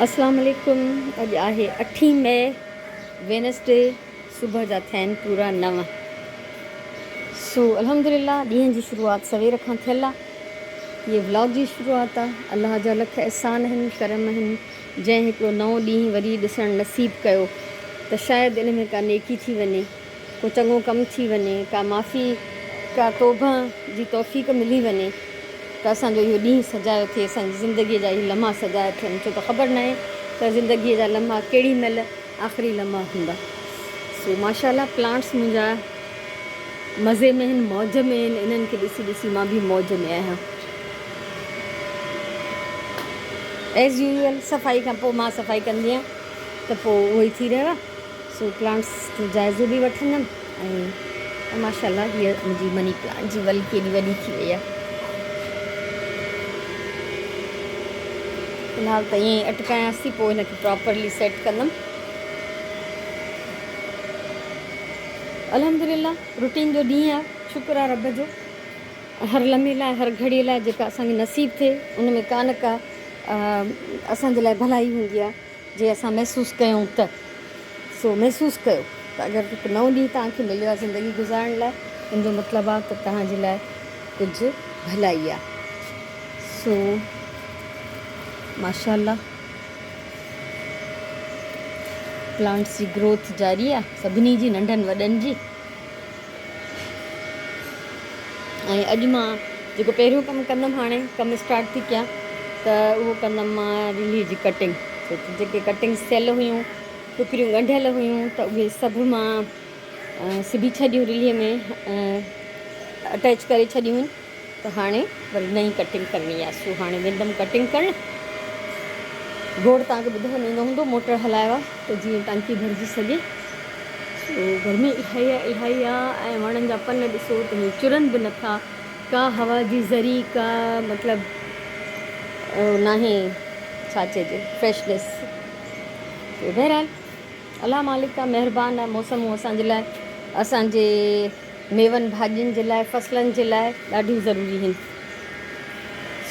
اسلام عليڪم اڄ آهي اٺين مئي وينسڊي صبح جا ٿيا آهن پورا نو سو الحمدلله ڏينهن جي شروعات سوير کان ٿيل آ هي ولاگ جي شروعات آ الله جا لک احسان آهن ڪرم آهن جنهن هڪڙو نئون ڏينهن وري ڏسڻ نصيب ڪيو ته شايد ان ۾ ڪا نيڪي ٿي وڃي ڪو چڱو ڪم ٿي وڃي، ڪا معافي، ڪا توبه جي توفيق ملي وڃي ته اسان جو اهو ڏينهن سجايو ٿئي، اسان جي زندگيء جا اهي لمحا سجايا ٿين، ڇو ته خبر ناهي ته زندگيء جا لمحا ڪهڙي مهل آخري لمحا هوندا. سو ماشاء الله پلانٽس منهنجا مزي ۾ آهن، موج ۾ آهن، انهن کي ڏسي ڏسي مان به موج ۾ آهيان. ايز يوزوئل صفائي کان پوء مان صفائي ڪندي آهيان ته پوء اهو ئي ٿي رهيو آهي. سو پلانٽس جو جائزو به وٺندم ۽ ماشاء الله هيء منهنجي مني پلانٽ جي ول ڪيڏي وڏي ٿي وئي آهي. في الحال ته ائين ئي اٽڪايانس ٿي پوء هن کي پراپرلي سيٽ ڪندم. الحمد لله روٽين جو ڏينهن آهي شڪر آهي رب جو هر لمحي لاء هر گهڙي لاء جيڪا اسان کي نصيب ٿئي ان ۾ ڪا نه ڪا اسان جي لاء ڀلائي هوندي آهي. جي اسان محسوس ڪيون ته. سو محسوس ڪيو ته اگر هڪ نئون ڏينهن توهان کي مليو آهي زندگي گذارڻ لاء ان جو مطلب آهي ته توهان جي لاء ڪجهه ڀلائي آهي. سو ماشاء الله پلانٽس جي گروٿ جاري آهي سڀني جي ننڍن وڏن جي. ۽ اڄ مان جيڪو پهريون ڪم ڪندم هاڻي ڪم اسٽارٽ ٿي ڪيان ته اهو ڪندم مان رلي جي ڪٽنگ ڇو ته جيڪي ڪٽنگس ٿيل هيون ٽڪريون ڳنڍيل هيون ته اهي سڀ مان سبي ڇڏيون رلي ۾ اٽيچ ڪري ڇڏيون آهن ته هاڻي وري نئين ڪٽنگ ڪرڻي آهي سو هاڻي ويندم ڪٽنگ ڪرڻ. گوڙ توهان کي ٻڌڻ ۾ ايندو هوندو موٽر هلايو آهي ته جيئن ٽانڪي ڀرجي سگهي. سو گرمي الاهي آهي الاهي آهي ۽ وڻن جا پن ڏسو ته هي چرن به نٿا ڪا هوا جي ذري ڪا مطلب ناهي ڇا چئجي فريشنيس. بهرحال الله مالڪ آهي مهربان آهي موسمون اسان جي لاء اسان جي ميون ڀاڄين جي لاء فصلن جي لاء ڏاڍيون ضروري هن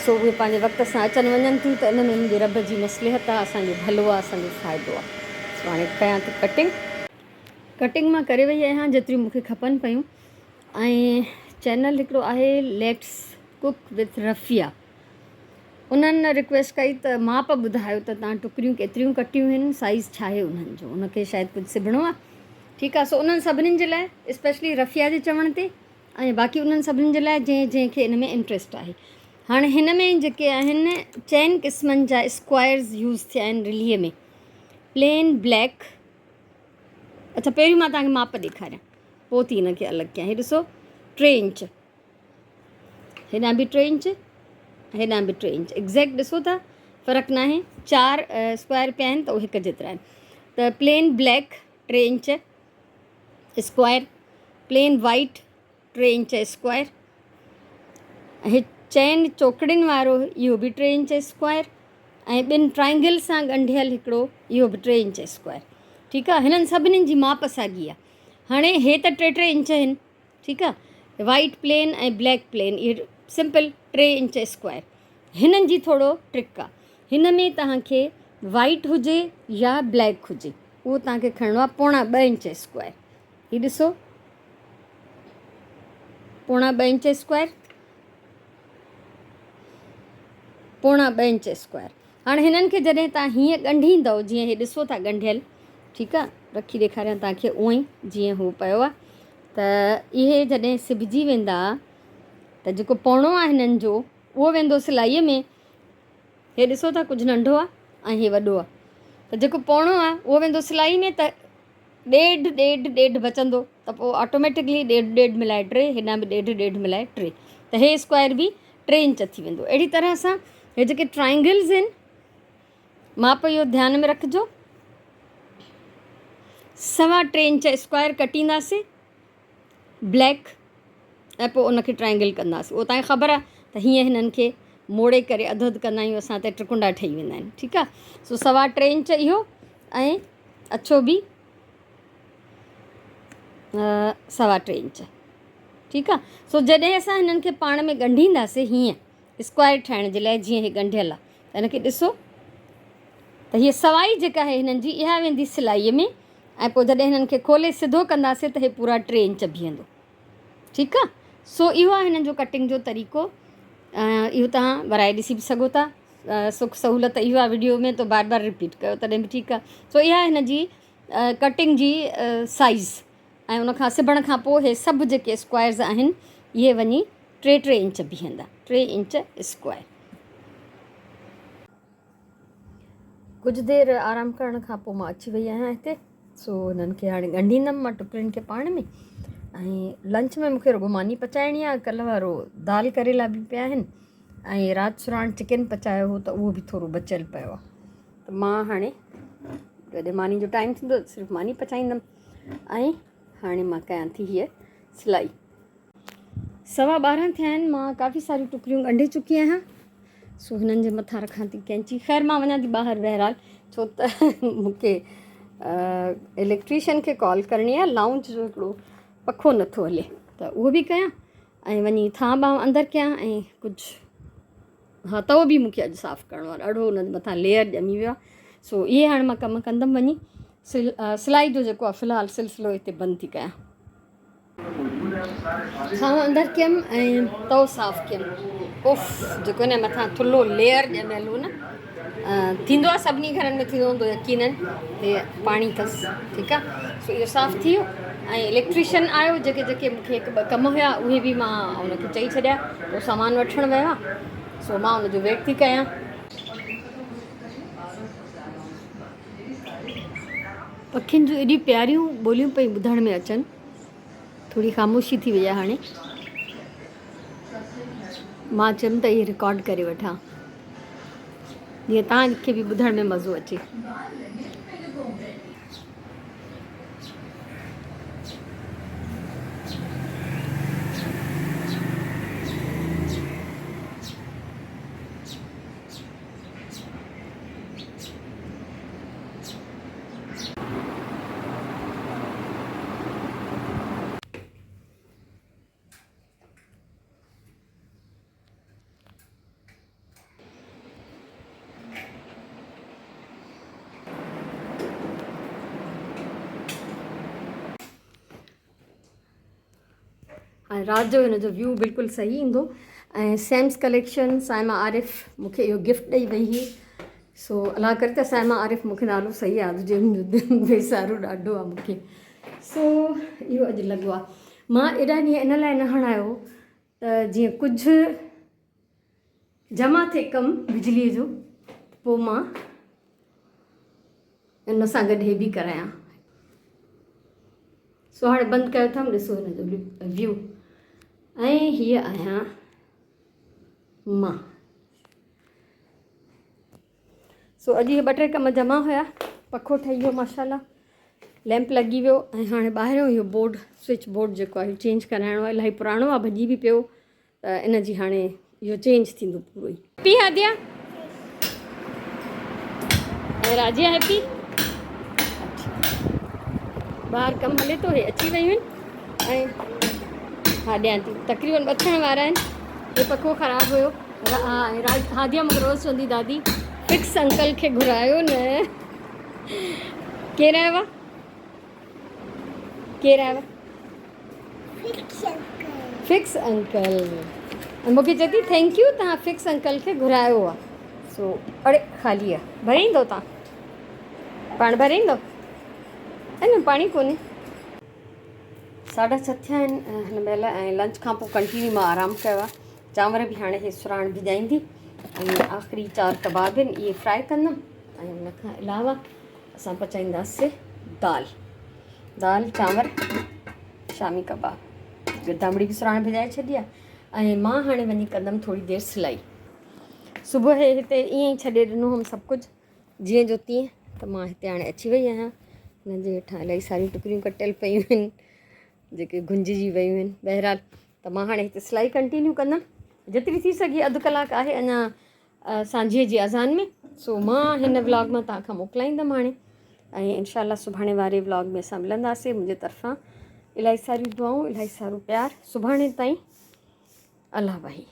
سو اهي پنهنجي وقت سان اچن وڃن ٿيون ته ان ۾ منهنجي رب جي مصلحت آهي اسان جو ڀلو آهي اسان جو فائدو آهي سو هاڻي ڪيان ٿي ڪٽنگ. ڪٽنگ مان ڪري وئي آهيان جيتريون مون کي کپن پيون ۽ چينل هڪڙو آهي ليٽس ڪوڪ وٿ رفيا انهن رڪويسٽ ڪئي ته ماپ ٻڌايو ته تان ٽڪريون ڪيتريون ڪٽيون آهن سائيز ڇا آهي انهن جو ان کي شايد ڪجهه سبڻو آهي ٺيڪ آهي سو انهن سڀنين جي لاء اسپيشلي رفيا جي چوڻ تي ۽ باقي انهن سڀنين جي لاء جنهن جنهن کي ان ۾ انٽريسٽ آهي هاڻي هن ۾ جيڪي آهن چئن قسمن جا اسڪوائرز يوز ٿيا آهن رليء ۾ پلين بليڪ اڇا پهريون مان توهان کي ماپ ڏيکاريان پوء ٿي هن کي الڳ ڪيان هي ڏسو ٽي انچ هيڏانهن به ٽي انچ هيڏانهن به ٽي انچ ايگزيڪٽ ڏسو ٿا فرق ناهي چار اسڪوائر پيا آهن ته اهي هڪ جيترا آهن ته پلين بليڪ ٽي انچ اسڪوائر پلين وائيٽ ٽي انچ اسڪوائر هي چئن چوڪڙين وارو اهو به ٽي انچ اسڪوائر ۽ ٻن ٽرائنگل سان ڳنڍيل هڪڙو اهو به ٽي انچ اسڪوائر ٺيڪ آهي هنن سڀني جي ماپ ساڳي آهي هاڻي هي ته ٽي ٽي انچ آهن ٺيڪ آ وائيٽ پلين ۽ بليڪ پلين اهي سمپل ٽي انچ اسڪوائر هنن جي ٿورو ٽرڪ آ هن ۾ توهان کي وائيٽ هجي يا بليڪ هجي اهو توهان کي کڻڻو آ پوڻا ٻه انچ اسڪوائر هي ڏسو پوڻا ٻه انچ اسڪوائر پوڻا ٻه انچ اسڪوائر هاڻي هنن کي جڏهن توهان هيئن ڳنڍيندؤ جيئن هي ڏسو ٿا ڳنڍيل ٺيڪ آ رکي ڏيکاريان توهان کي اونئي جيئن هو پيو آ ته اهي جڏهن سبجي ويندا ته جيڪو پوڻو آ هنن جو اهو ويندو سلائيء ۾ هي ڏسو ٿا ڪجهه ننڍو آ ۽ هي وڏو آ ته جيڪو پوڻو آ اهو ويندو سلائي ۾ ته ڏيڍ ڏيڍ ڏيڍ بچندو ته پوء آٽوميٽڪلي ڏيڍ ڏيڍ ملائي ٽي هيڏانهن به ڏيڍ ڏيڍ ملائي ٽي ته هي اسڪوائر به ٽي انچ ٿي ويندو اهڙي طرح سان هي جيڪي ٽرائنگلز آهن ماپ اهو ڌيان ۾ رکجو سوا ٽي انچ اسڪوائر ڪٽينداسين بليڪ ۽ پوء ان کي ٽرائنگل ڪنداسين اهو تانکي خبر آهي ته هيئن هنن کي موڙي ڪري اڌ اڌ ڪندا آهيون اسان ته ٽڪنڊا ٺهي ويندا آهن ٺيڪ آهي سو سوا ٽي انچ اهو ۽ اڇو به سوا ٽي انچ ٺيڪ آهي سو جڏهن اسان هنن کي پاڻ ۾ ڳنڍينداسين هيئن اسڪوائر ٺاهڻ جي لاء جيئن هي ڳنڍيل آهي ته هن کي ڏسو ته ته هيء سوائي جيڪا آهي هنن جي اها ويندي سلائيء ۾ ۽ پوء جڏهن هنن کي کولي سڌو ڪنداسين ته هي پورا ٽي انچ بيهندو. ٺيڪ آ. سو اهو آهي هنن جو ڪٽنگ جو طريقو. اهو توهان ورائي ڏسي به سگهو ٿا. سک سهولت اهو آهي وڊيو ۾ ته بار بار رپيٽ ڪيو تڏهن به ٺيڪ آ. سو اها آهي هن جي ڪٽنگ جي سائيز ۽ ان کان سبڻ کان پوء هي سڀ جيڪي اسڪوائرز آهن اهي وڃي ٽي ٽي انچ بيهندا. ٽي انچ اسڪوائر. ڪجهه دير آرام ڪرڻ کان پوء مان اچي وئي آهيان هتي سو هنن کي هاڻي ڳنڍيندم مان ٽڪرين کي پاڻ ۾ ۽ لنچ ۾ مونکي رڳو ماني پچائڻي آهي ڪلهه وارو دال ڪريلا به پيا آهن ۽ رات سراڻ چڪن پچايو هو ته اهو به ٿورو بچيل پيو آهي ته مان هاڻي جڏهن ماني جو ٽائيم ٿيندو صرف ماني پچائيندم ۽ هاڻي مان ڪيان ٿي هيء سلائي 12:15 ٿيا آهن مان ڪافي ساريون ٽڪريون ڳنڍي چڪي آهيان سو هنن جي مٿان رکان ٿي ڪينچي خير مان وڃان ٿي ٻاهر بهرحال ڇو ته مونکي اليڪٽريشن کي ڪال ڪرڻي آهي لائونج جو هڪڙو پکو نٿو هلي ته اهو به ڪيان ۽ وڃي ٿانء ٻانء اندر ڪيان ۽ ڪجهه ها تئو به مونکي اڄ صاف ڪرڻو آهي ڏاڍو ان جي مٿان ليئر ڄمي ويو آهي سو اهي هاڻي مان ڪم ڪندم وڃي سلائي جو جيڪو آهي في الحال سلسلو هتي بند ٿي ڪيان. ٿانو اندر ڪيم ۽ تئو صاف ڪيم. اف جيڪو ان مٿان ٿلهو ليئر ڄميل هو نه ٿيندو آهي سڀني گهرن ۾ ٿيندو هوندو يقينن هي پاڻي اٿس ٺيڪ آهي سو اهو صاف ٿي ويو ۽ اليڪٽريشن آيو جيڪي جيڪي مونکي هڪ ٻه ڪم هيا اهي به مان ان کي چئي ڇڏيا هو سامان وٺڻ ويو آهي سو مان ان جو ويٽ ٿي ڪيان. پکين جون ايڏيون پياريون ٻوليون پيون ٻڌڻ ۾ اچن. ٿوري خاموشي ٿي وئي آهي هاڻي. مان چيم ته اهي رڪارڊ ڪري وٺان جيئن توهان کي به ٻڌڻ ۾ مزو اچي. ۽ رات جو هن جو ويو بلڪل صحيح ايندو ۽ سيمس ڪليڪشن صائمه عارف مونکي اهو گفٽ ڏئي وئي هئي سو الله ڪري ته صائمه عارف مونکي نالو صحيح ياد هجي منهنجو ويسارو ڏاڍو آهي مونکي سو اهو اڄ لڳو آهي مان ايڏا ڏينهن ان لاء نه هڻايو ته جيئن ڪجهه جمع ٿئي ڪم بجليء جو پوء مان ان سان گڏ هي به ڪرايان. سو هاڻي بند ڪيو اٿم ڏسو هن جو ويو ۽ هيء آهيان مان. سو اڄ اهي ٻه ٽي ڪم جمع هيا پکو ٺهي ويو ماشاءالله ليمپ لڳي ويو ۽ هاڻي ٻاهريون اهو بورڊ سوئچ بورڊ جيڪو آهي چينج ڪرائڻو آهي الاهي پراڻو آهي ڀڄي به پيو ته ان جي هاڻي اهو چينج ٿيندو پورو ئي. هيپي هاديا ۽ راجيا هيپي ٻاهر ڪم هلي ٿو هي اچي ويون آهن ۽ ها ڏيان ٿي تقريبن ٻه ٿيڻ وارا آهن هي پکو خراب هيو هاديا مونکي روز چوندي دادي فڪس انڪل کي گهرايو نه ڪير آيو آ ڪير آيو فڪس انڪل ۽ مونکي چئي ٿي thank you تهان فڪس انڪل کي گهرايو آ سو اڙي خالي آ ڀري ايندو تهان پاڻ ڀري ايندو ان پاڻي ڪونهي 6:30 ٿيا آهن هن مهل ۽ لنچ کان پوء ڪنٽينيو مان آرام ڪيو آ چانور به هاڻي هي سراڻ ڀڄائيندي ۽ آخري چار ڪباب آهن اهي فرائي ڪندم ۽ ان کان علاوه اسان پچائينداسي دال دال چانور شامي ڪباب گدامڙي به سراڻ ڀڄائي ڇڏي آهي ۽ مان هاڻي وڃي ڪندم ٿوري دير سلائي صبح هي هتي ائين ئي ڇڏي ڏنو هوم سڀ ڪجهه جيئن جو تيئن ته مان هتي هاڻي اچي وئي آهيان هن جي هيٺان الاهي ساريون ٽڪريون ڪٽيل پيون آهن جيڪي گهنججي ويون آهن بهرحال ته مان هاڻي هتي سلائي ڪنٽينيو ڪندم جيتري ٿي سگهي اڌ ڪلاڪ آهي اڃا سانجهيء جي اذان ۾ سو مان هن ولاگ مان توهان کان موڪلائيندم هاڻي ۽ انشاء الله سڀاڻي واري ولاگ ۾ اسان ملنداسين منهنجي طرفان الاهي ساريون دعائون الاهي سارو پيار سڀاڻي تائين الله واهي.